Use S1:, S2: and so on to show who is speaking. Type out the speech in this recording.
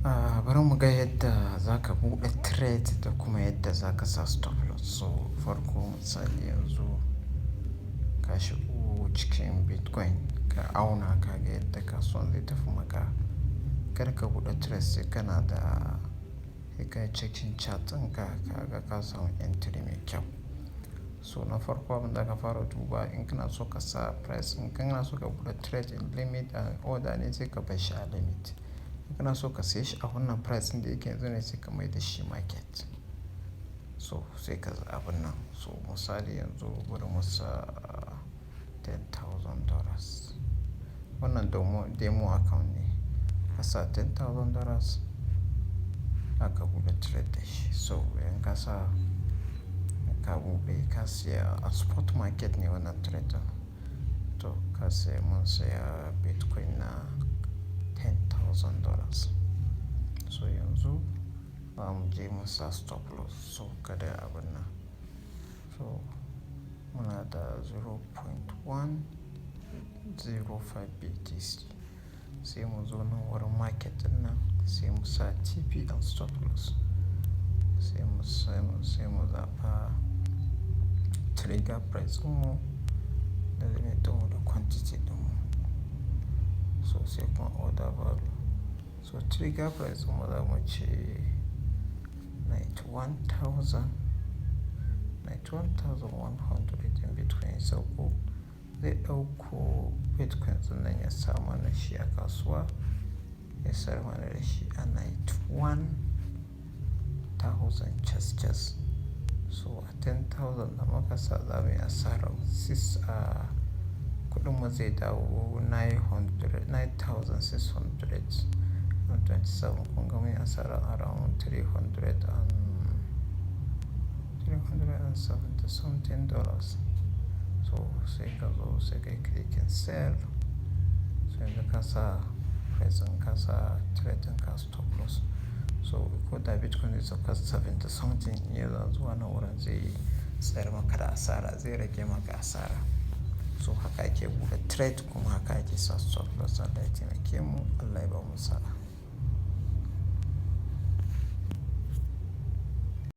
S1: Bari mu ga yadda za ka buɗe trade da kuma yadda za ka sa stop loss. So farko, misali yanzu ka shigo cikin Bitcoin, ka auna ka ga yadda kasuwan zai tafi maka. Kar ka buɗe trade sai kana da sai ka yi checking chart ɗinka, ka ga ka samu entry mai kyau. So na farko, abin da ka fara duba, in kana so ka sa price, in kana so ka buɗe trade in limit and order ne, sai ka bar shi a limit. In kana so ka saye shi a wannan price ɗin da yake yanzu ne, sai ka mai da shi market. So sai ka abun nan. So misali yanzu bari mu sa $10,000. Wannan demo account ne. Ka sa $10,000, aka buɗe trade da shi. So in ka sa, ka buɗe, ka siya a spot market ne wannan trade ɗin. To ka saya, mun saya Bitcoin na $10,000. So yanzu za mu je mu sa stop loss, so kada abun nan. So muna da 0.105 BTC. Sai mu zo nan wurin market ɗin nan, sai mu sa TP and stop loss. Sai mu zaɓa trigger price ɗinmu da limit ɗinmu da quantity ɗinmu. So sai kuma order value. So trigger price ɗinmu za mu ce 91,000, 91,100 in Bitcoin ya sauko. Zai ɗauko Bitcoin ɗin nan ya sa mana shi a kasuwa, ya sayar mana da shi a 91,000 cas cas. So a 10,000 da muka sa, za mu yi asarar six, a kuɗin mu zai dawo 900, 9,627. Kun ga mun yi asarar around 300 and 370 something dollars. So sai ka zo, sai ka yi clicking sell. So yanzu ka sa price ɗin, ka sa trade ɗin ka stop loss. So ko da Bitcoin zai sauka 70 something, in ya zo zuwa nan wurin, zai tsayar maka da asara, zai rage maka asara. So haka ake buɗe trade kuma haka ake sa stop loss. Allah ya taimake mu, Allah ya bamu sa'a.